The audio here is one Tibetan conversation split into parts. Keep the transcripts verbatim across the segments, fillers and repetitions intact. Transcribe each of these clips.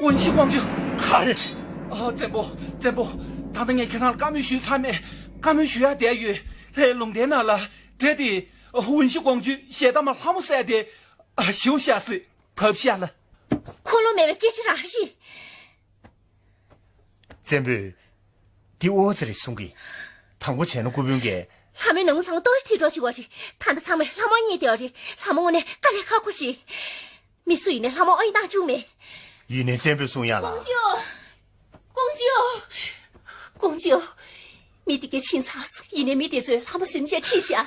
ཝུན་ཤི་ཀོང་ཇུ། ག་རེ། ཨ། བཙན་པོ། བཙན་པོ། ད་ལྟ་ངས་ཁྱེད་རང་ལ་བཀའ་མོལ་ཞུས་ཚར་མེད། བཀའ་མོལ་ཞུ་ཡ་བསྡད་ཡོད། ལྷའི་ལུང་བསྟན་ནང་ལ་འདྲེ་དེ་ཝུན་ཤི་ཀོང་ཇུས་ཞལ་ཏ་མ་ལྷ་མོ་བསད་དེ། ཨ། ཞེའུ་ཤ་སི་བབ་ཤ་ལ། ཁུངས་ལུང་མེད་པའི་སྐད་ཆ་རང་ཞིག་བཙན་པོས། འདི་ཨོ་ཙི་རེད་གསུང་གི། དང་པོ་བྱས་ན་སྐུ་དཔོན་གྱིས། ལྷ་མོའི་ནང་མི་ཚང་མ་ལྟོགས་ཤི་ཐེ་གྲོགས་བྱེད་པ་རེད། ད་ལྟ་ཚང་མས་ལྷ་མོ་རྙེད་བསྡད་པ་རེད། ལྷ་མོ་དངོས་གནས་དཀའ་ལས་ཁག་པོ་ཞིག་མི་སུ་ཡིན་ནའི་ལྷ་མོ་ཨེ་གནང་བཅུག་མེད། ཡིན་ནའི་བཙན་པོས་གསུང་ཡ་ལ། ཀོང་ཇོ། ཀོང་ཇོ། ཀོང་ཇོ། མི་དེ་གས་ཕྱིན་ཚར་སོང་། ཡིན་ནའི་མི་དེ་ཚོས་ལྷ་མོ་གཟིམ་ཆས་ཁྲིད་བཞག་ཨ།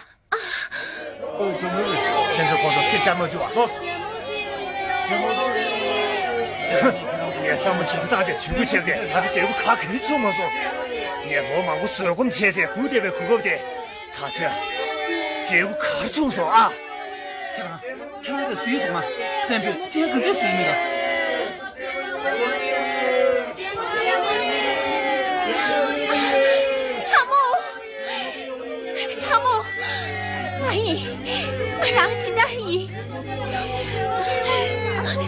ཁྱེད་ཚོས་ཁོང་ཚོ་ཕྱིར་བཅར་མ་བཅུག་ཨ། ལོས། ངས་བསམ་བློ་ཞིབ་ཏུ་བཏང་སྟེ་ཇུས་འགོད་བྱས་ཏེ། ད་ཆ་འབྲས་བུ་ག་གེ་བྱུང་མ་སོང་། ངས་ལོ་མང་པོ་བཟོད་སྒོམ་བྱས་བྱས་སྒུག་བསྡད་པའི་གོ་སྐབས་དེ། ད་ཆ་འབྲས་བུ་ག་རེ་བྱུང་སོང་ཨ། ཁྱེད་རང་། ཁྱེད་རང་གིས་གཟིགས་སོང་ང་། བཙན་པོས་སྤྱན་ག་འདྲས་གཟིགས་མིན་ལ། ལྷ་མོ། ལྷ་མོ། ང་ཡིན། ང་རང་སྦྱིན་བདག་ཡིན།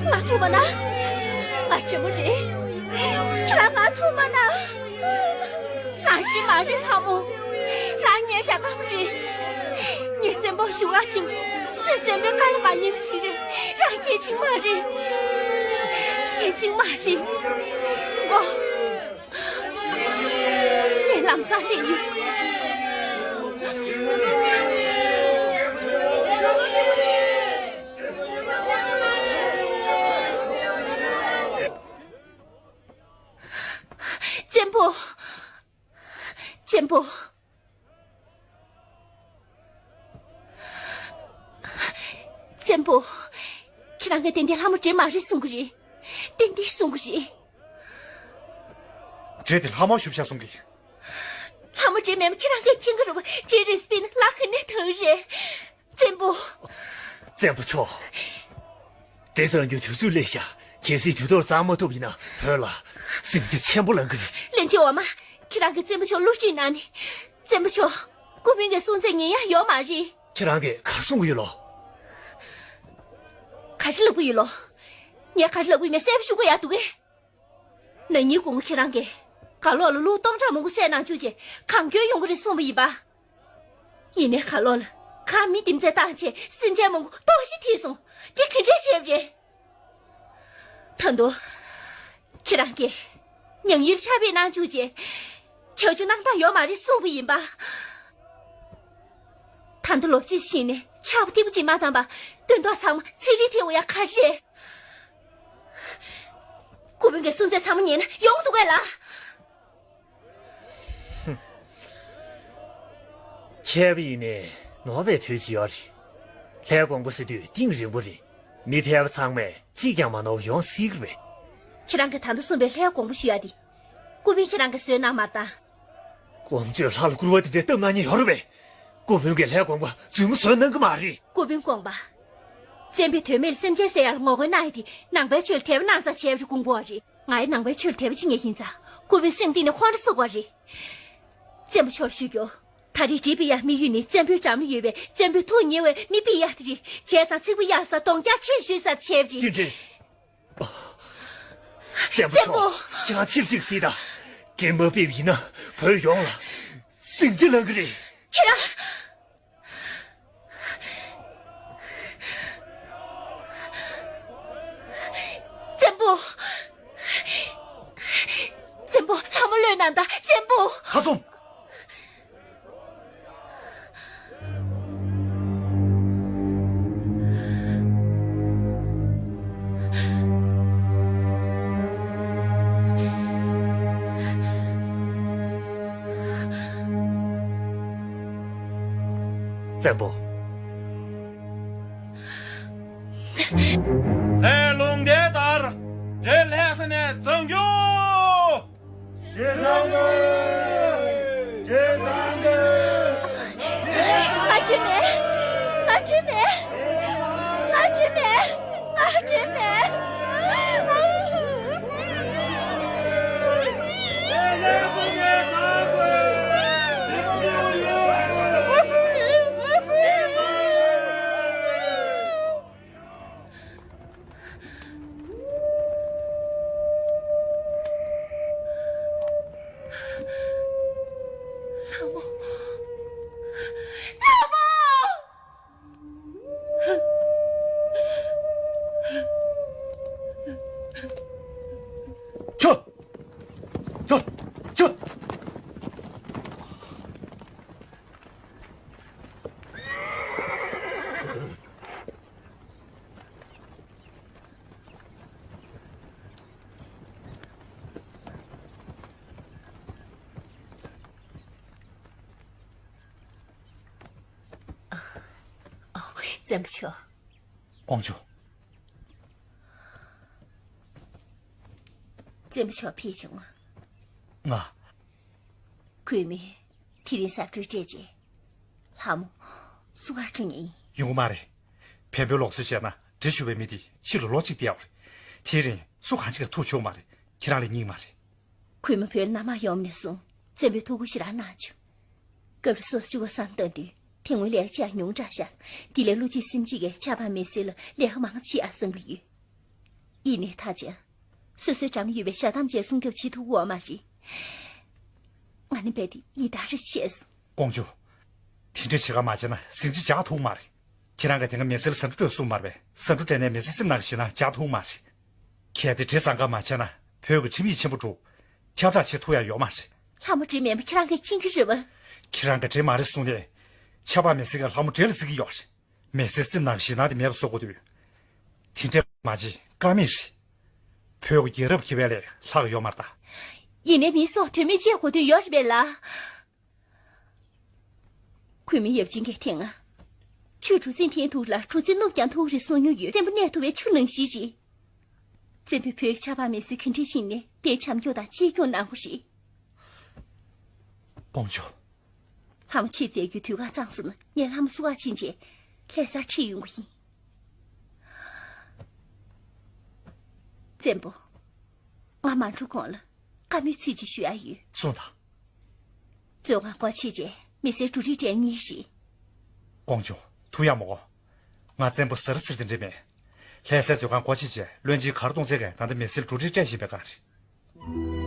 ང་ཐུག་མ་ན། ང་འདྲེ་མོ་རེད། ཁྱེད་རང་ང་ཐུག་མ་ན། རང་བཞིན་མ་རེད་ལྷ་མོ། རང་ཉལ་བཞག་ག་མ་རེད། ངས་བཙན་པོ་ཞུ་ག་ཕྱིན། སུས་བཙན་པོའི་བཀའ་ལ་མ་ཉན་ཕྱིན་རེད། རང་སྐྱེ་འཆིང་མ་རེད། སྐྱེ་འཆིང་མ་རེད། མགོ། ངས་ལམ་སང་སླེབས་ཡོད། བཙན་པོ། བཙན་པོ། བཙན་པོ། ཁྱེད་རང་གིས་ཏན་ཏན་ལྷ་མོ་འདྲེ་མ་རེད་གསུང་གི་རེད། ཏན་ཏན་གསུང་གི་རེད། འདྲེ་དེ་ལྷ་མོ་ཞུ་བཞག་གསུང་གི། ལྷ་མོ་འདྲེ་མེད་པ་ཁྱེད་རང་གིས་མཁྱེན་གི་རེད་པ། འདྲེ་རེད་པས་ན་ལྷ་ག་ནས་ཐོན་རེད། བཙན་པོ། བཙན་པོ་མཆོག་དེ་ཙམ་གྱི་དུས་ཚོད་སླེབས་ཤག་གལ་སྲིད་དུས་ཐོག་བཙལ་མ་ཐུབ་ཡིན་ན་བོད་ལ་ཟིང་ཆ་ཆེན་པོ་ལངས་གི་རེད། བློན་ཆེན་འོག་མ། ཁྱེད་རང་གིས་བཙན་པོ་མཆོག་བློ་ཁྲིད་གནང་ནས། བཙན་པོ་མཆོག་སྐུ་དཔོན་གྱི་གསུང་ཚད་ཉན་ཡག་ཡོད་མ་རེད། ཁྱེད་རང་གིས་ག་རེ་གསུང་གི་ཡོད་ལོ། ག་རེ་ལབ་གི་ཡོད་ལོ། ངས་ག་རེ་ལབ་གི་ཡོད་མེད་གསལ་པོ་ཞུ་དགོས་ཡག་འདུག་གས། ན་ནིང་དགོང་མོ་ཁྱེད་རང་གིས་གར་ལོག་ལ་ལུག་སྟོང་ཕྲག་མང་པོ་བསད་གནང་བཅུག་རྗེས་གང་མགྱོགས་ཡོང་གི་རེད་གསུངས་པ་ཡིན་པ། ཡིན་ནའི་གར་ལོག་ལ་གང་མི་འདེམས་རྩེ་བཏང་བྱས་སེམས་ཅན་མང་པོ་ལྟོགས་ཤི་ཐེབས་སོང་། དེ་ག་འདྲས་བྱས་པ་རེད། ད་དུང་། ཁྱེད་རང་གིས་མྱང་ཡུལ་ཕྱག་དཔེ་གནང་བཅུག་རྗེས་བྱ་རྒྱུ་གནང་སྟངས་ཡོད་མ་རེད་གསུངས་པ་ཡིན་པ། ད་ལྟ་ལོ་གཅིག་ཕྱིན་ནས་ཆར་པ་ཏིག་པོ་ཅིག་མ་བཏང་བར་སྟོན་ཐོག་ཚང་མ་ཚིག་རིས་ཐེབས་ཡོད་ཡག་ག་རེ་རེད། སྐུ་དཔོན་གྱི་གསུང་ཚད་ཚང་མ་ཉན་ན་ཡོང་འདུག་གས་ལ། མཁས་པ་ཡིན་ནའི་ནོར་བའི་དུས་ཅིག་ཡོད་རེད། ལྷའི་དགོངས་པ་ཟེར་དུས་གཏིང་རིང་པོ་རེད། མི་ཕལ་པ་ཚང་མས་གཅིག་ཀྱང་མ་ནོར་བ་ཡོང་སྲིད་ཀྱི་རེད། ཁྱེད་རང་གིས་ད་ལྟ་གསུངས་པའི་ལྷའི་དགོངས་པ་ཞུ་ཡག་དེ། སྐུ་དཔོན་ཁྱེད་རང་གིས་བཟོས་གནང་མ་བཏང་། ཀོང་ཇོས་ལྷ་ལ་སྐུར་བ་དེ་འདྲའི་བཏབ་གནང་མཁན་ཡོད་རེད་པས། སྐུ་དཔོན་གྱིས་ལྷའི་དགོངས་པ་རྫུན་མ་བཟོས་གནང་གི་མ་རེད། སྐུ་དཔོན་དགོངས་པ། བཙན་པོས་དོན་མེད་ལ་སེམས་ཅན་བསད་ཡག་ལ་ངོ་རྒོལ་གནང་ཡག་དེ་ནང་པའི་ཆོས་ལ་དད་པ་གནང་ཙང་བྱས་པ་རེད། དགོངས་པ་རེད། ང་ཡང་ནང་པའི་ཆོས་ལ་དད་པ་བྱེད་མཁན་ཡིན་ཙང་སྐུ་དཔོན་སེམས་གཏིང་ནས་ཁོང་ཁྲོ་ཚོར་བ་རེད། བཙན་པོ་མཆོག་ལ་ཞུ་རྒྱུ། ད་རེས་འདྲེ་ཕུད་ཡག་དམིགས་ཡུལ་ནི་བཙན་པོའི་འགྲམ་ལ་ཡོད་པའི་བཙན་པོའི་ཐུགས་མཉེས་པའི་མི་ཕུད་ཡག་དེ་རེད། བྱས་ཙང་ཚིག་པ་གཡར་ས་གདོང་རྒྱག་ཕྱིར་ཞུས་ས་བྱས་པ་རེད། ཅི་འདྲ། བཙན་པོ། བཙན་པོ། ཁྱེད་རང་ཕྱིར་གཅིག་གཟིགས་དང་། འདྲེ་མ་ཕུད་པ་ཡིན་ན་བོད་ཡོངས་ལ་ཟིང་ཆ་ལངས་གི་རེད། ཁྱེད་རང་། བཙན་པོ། བཙན་པོ་ལྷ་མོ་བློས་གནང་དང་བཙན་པོ། ཁ་ཚུམས། བཙན་པོ། ལྷའི་ལུང་བསྟན་ལྟར་འདྲེ་ལྷ་ས་ནས་བརྫང་རྒྱུ། ང་འདྲེ་མེད། ང་འདྲེ་མེད། ང་འདྲེ་མེད། ང་འདྲེ་མེད། བཙན་པོ་མཆོག་ཀོང་ཇོ། བཙན་པོ་མཆོག་ཕེབས་བྱུང་། ང་། གུས་མོས་དེ་རིང་གསར་འཕྲོས་སྤྲད་རྗེས། ལྷ་མོ་སུ་ག་འགྲོ་མཁན་ཡིན། ཡོང་གི་མ་རེད། བན་བོན་ལུགས་སྲོལ་བྱས་ན་འདྲེ་ཞུ་བའི་མི་དེ་ཕྱི་ལ་ལོ་གཅིག་བསྡད་ཡོད་རེད། དེའི་རིང་སུ་གང་ཅིག་ལ་ཐུག་ཆོག་མ་རེད། ཁྱེད་རང་ལ་སྙིང་མ་རེད། གུས་མོ་བོད་ལ་མནའ་མ་ཡོང་ནས་བཟུང་བཙན་པོས་ཐུགས་ཁུར་ཞེ་དྲག་གནང་བྱུང་། སྐབས་རེ་སོ་སོ་གཅིག་པོ་བསམ་བཏང་དུས་དེ་སྔོན་ལས་ཀ་ཅིག་ཡང་ཉུང་དྲགས་ཤག་དེ་ལས་བློ་གཅིག་སེམས་གཅིག་གིས་ཆབ་འབངས་མི་སེར་ལ་ལས་ཀ་མང་བྱེད་ཨ་བསམ་གྱི་ཡོད། ཡིན་ནའི་ད་ཆ། སོ་སོའི་འགྲམ་ཡོད་པའི་ཞྭ་དམ་ཅན་སྲུང་སྐྱོབ་བྱེད་ཐུབ་ཀྱི་ཡོད་མ་རེད། ང་ནི་རྦད་དེ་ཡི་དྭགས་རེ་བྱས་སོང་། ཀོང་ཇོ། དེ་འདྲ་བྱེད་ཀ་མ་བྱས་ན་ཟིང་ཆ་འཇགས་ཐུབ་མ་རེད། ཁྱེད་རང་གིས་དེ་སྔ་མི་སེར་ལ་ཟ་འབྲུ་སྤྲོད་གསུངས་མ་རེད་པས། ཟ་འབྲུ་སྤྲད་ནས་མི་སེར་སེམས་ནང་གི་ཞེད་སྣང་འཇགས་ཐུབ་མ་རེད། གལ་ཏེ་འདྲེ་བཟང་ག་མ་བྱས་ན་བོད་ཀྱི་ཁྲིམས་ཡིག་ཆེན་པོ་དྲུག་ཁྱབ་བསྒྲགས་བྱེད་ཐུབ་ཡ་ཡོད་མ་རེད། ལྷ་མོ་འདྲེ་མིན་པ་ཁྱེད་རང་གིས་མཁྱེན་གྱི་རེད་པ། ཁྱེད་རང་གིས་འདྲེ་མ་རེད་གསུངས་ནས། ཆབ་འབངས་མི་སེར་གྱིས་ལྷ་མོ་འདྲེ་ལ་བརྩི་གི་ཡོད་རེད། མི་སེར་སེམས་ནང་གི་ཞེད་སྣང་དེ་མེད་པ་བཟོ་དགོས་དུས། དེ་འདྲ་མ་བྱེད་ཀ་མེད་རེད། བོད་ཀྱི་རྒྱལ་རབས་འཁྱེར་བ་ལས་ལྷག་ཡོད་མ་རེད་ད། ཡིན་ནའི་མིའི་སྲོག་དོན་མེད་བཅད་དགོས་དོན་ཡོད་རེད་པས་ལགས། གུས་མོ་ཡབ་ཆེན་གྱིས་དེ་སྔ། ཆུ་གྲུ་གཟིངས་འཐེན་ཐུབ་ལ་གྲུ་གཟིངས་བསྣུབས་ཀྱང་ཐུབ་རེད་གསུངས་མྱོང་ཡོད། བཙན་པོ་གནས་ཐུབ་པའི་ཆུ་ནང་བཞིན་རེད། བཙན་པོས་བོད་ཀྱི་ཆབ་འབངས་མི་སེར་ག་འདྲས་ཕྱིན་ནས་དེ་བྱམས་སྐྱོང་དང་གཅེས་སྐྱོང་གནང་དགོས་རེད། ཀོང་ཇོ། ལྷ་མོ་ཕྱིར་བསྡད་རྒྱུའི་དུས་བཀག་གཙང་སོང་ན་ངས་ལྷ་མོ་བསུ་ག་ཕྱིན་རྗེས་ལྷ་སར་ཁྲིད་ཡོང་གི་ཡིན། བཙན་པོ། ང་མ་འགྲོ་གོང་ལ་བཀའ་མོལ་ཚིག་གཅིག་ཞུ་ཡ་ཡོད། གསུངས་དང་། མཛོད་ཁང་སྒོ་ཕྱེ་རྗེས་མི་སེར་འབྲུ་རིགས་སྤྲད་མཁན་རེད། ཀོང་ཇོ། ཐུག་ཡག་མོ་གོ། ང་བཙན་པོ་ཟེར་ཟེར་དེ་འདྲ་མེད། ལྷ་སའི་མཛོད་ཁང་སྒོ་ཕྱེ་རྗེས་བློན་ཆེན་གར་སྟོང་རྩེ་གིས་ད་ལྟ་མི་སེར་འབྲུ་རིགས་སྤྲད་བཞིན་པའི་སྒང་རེད།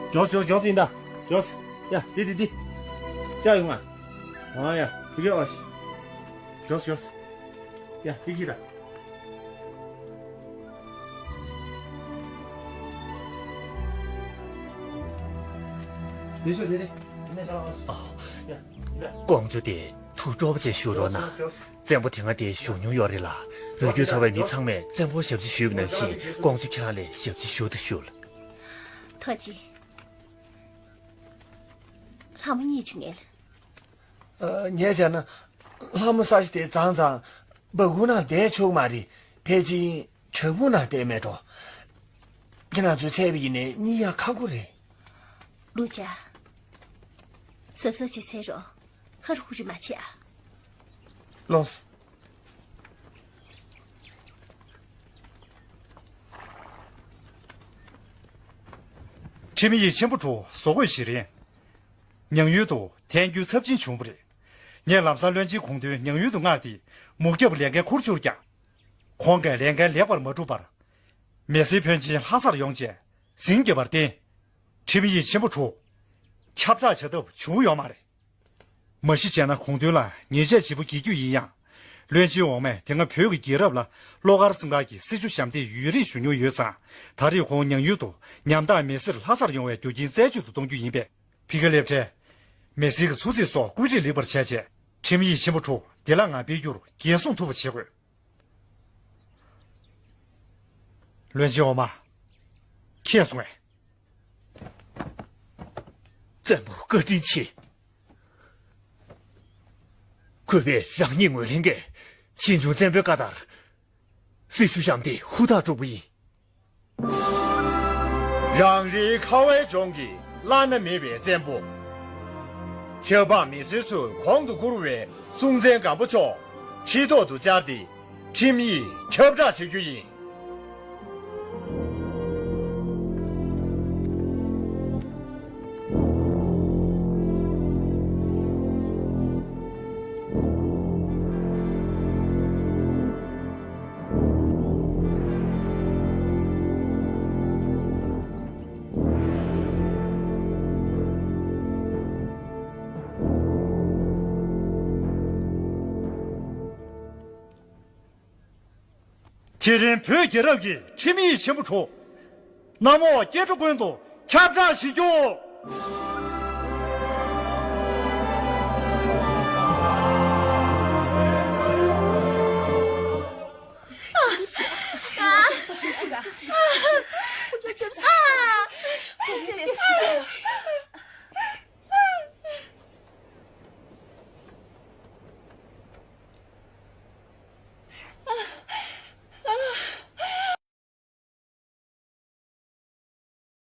མགྱོགས་མགྱོགས་མགྱོགས་ཡིན་ད། མགྱོགས། ཡ། འདི་འདི་འདི། ཅག་ཡོང་ང་། ཨ་ཡ། ཕི་གེ་ཨོ་ཤི། མགྱོགས་མགྱོགས། ཡ། ཕི་གེ་ད། འདི་ཤོ་འདི་ནི། ཀོང་ཇོ་དེ་ཐུགས་སྤྲོ་པོ་བྱས་བཞུགས་རོགས་གནང་། བཙན་པོ་དེ་སྔ་དེ་བཞུགས་མྱོང་ཡོད་རེད་ལ། རུས་རྒྱུད་ཚོ་བའི་མི་ཚང་མས་བཙན་པོར་ཞབས་ཕྱི་ཞུས་པ་ནང་བཞིན་ཀོང་ཇོ་ཁྱེད་རང་ལ་ཞབས་ཕྱི་ཞུ་དང་ཞུ་ལ། ཐུགས་རྗེ་ཆེ། ལྷ་མོ་རྙེད་བྱུང་ངས། ཨ། ངས་བྱས་ན་ལྷ་མོ་ས་གཞི་དེ་གཙང་གཙང་སྦ་ཁུག་ནང་བསྡད་ཆོག་མ་རེད། ཕལ་ཆེར་བྲག་ཕུག་ནང་བསྡད་མེད་འགྲོ། ཁྱེད་རང་ཚོས་འཚོལ་བ་ཡིན་ནའི་རྙེད་ཡག་ཁག་པོ་རེད། ཀླུ་བྱ། གཟབ་གཟབ་བྱས་འཚོལ་རོགས། ཧ་རུ་ཧུ་རི་མ་བྱེད་ཨ། ལོངས། ཁྲིམས་ཡིག་ཆེན་པོ་དྲུག་བཟོ་འགོད་བྱེད་རིང་། ཉང་ཡུལ་དུ་ཐལ་འགྱུར་ཚབས་ཆེན་བྱུང་བ་རེད། ངས་ལམ་སང་བློན་ཆེན་གོང་མདུན་ཉང་ཡུལ་དུ་མངགས་ཏེ་མུ་ཁྱབ་ལས་འགན་འཁུར་བཅུག་ཀྱང་། ཁོང་གིས་ལས་འགན་ལེགས་པར་མ་གྲུབ་པར། མི་སེར་ཕོན་ཆེན་ལྷ་སར་ཡོང་རྗེས་ཟིང་རྒྱབ་པར་བརྟེན། ཁྲིམས་ཡིག་ཆེན་པོ་དྲུག་ཁྱབ་བསྒྲགས་བྱ་ཐབས་བྱུང་ཡོད་མ་རེད། མ་གཞི་བྱས་ན་གོང་མདུན་ལ་ཉེས་ཆད་ལྗིད་པོ་འགེལ་རྒྱུ་ཡིན་ཡང་། བློན་ཆེན་འོག་མས་དེ་སྔ་བོད་ཀྱི་རྒྱལ་རབས་ལ་བློ་དཀར་སེང་དཀར་གྱིས་སྲི་ཞུ་ཞབས་འདེགས་ཡུན་རིང་ཞུ་མྱོང་ཡོད་ཙང་། ད་རེས་ཁོང་ཉང་ཡུལ་དུ་ཉམ་ཐག་མི་སེར་ལྷ་སར་ཡོང་བའི་རྒྱུ་རྐྱེན་རྩད་གཅོད་དུ་གཏོང་རྒྱུ་ཡིན་པས། ཕི་ག་སླེབས་འཕྲལ། མི་སེར་གྱི་ཚུགས་ཚིག་སོགས་བཀོད་སྒྲིག་ལེགས་པར་བྱས་རྗེས། ཁྲིམས་ཡིག་ཆེན་པོ་དྲུག་བདེ་བླག་ངང་སྤེལ་རྒྱུར་འགན་སྲུང་ཐུབ་པ་བྱེད་དགོས། བློན་ཆེན་འོག་མ། མཁྱེན་སོང་ངས། བཙན་པོ་བཀའ་དྲིན་ཆེ། གུས་པས་རང་ཉིད་ངོས་ལེན་གྱིས་ཆེ་ཆུང་བཙན་པོའི་བཀའ་ལྟར་སྲི་ཞུ་ཞབས་འདེགས་ཧུར་ཐག་སྒྲུབ་པ་ཡིན། རང་རེའི་ཁ་བའི་ལྗོངས་ཀྱི་བླ་ན་མེད་པའི་བཙན་པོ། ཆབ་འབངས་མི་སེར་ཚོས་གོང་དུ་བཀུར་བའི་སྲོང་བཙན་སྒམ་པོ་མཆོག་ཁྲི་ཐོག་ཏུ་བཅར་ཏེ། ཁྲིམས་ཡིག་ཁྱབ་བསྒྲགས་བྱེད་རྒྱུ་ཡིན། དེ་རིང་བོད་རྒྱལ་རབས་ཀྱི་ཁྲིམས་ཡིག་ཆེན་པོ་དྲུག་གནམ་འོག་སྐྱེ་འགྲོ་ཀུན་ཏུ་ཁྱབ་བསྒྲགས་བྱེད་རྒྱུ། ཅི་ག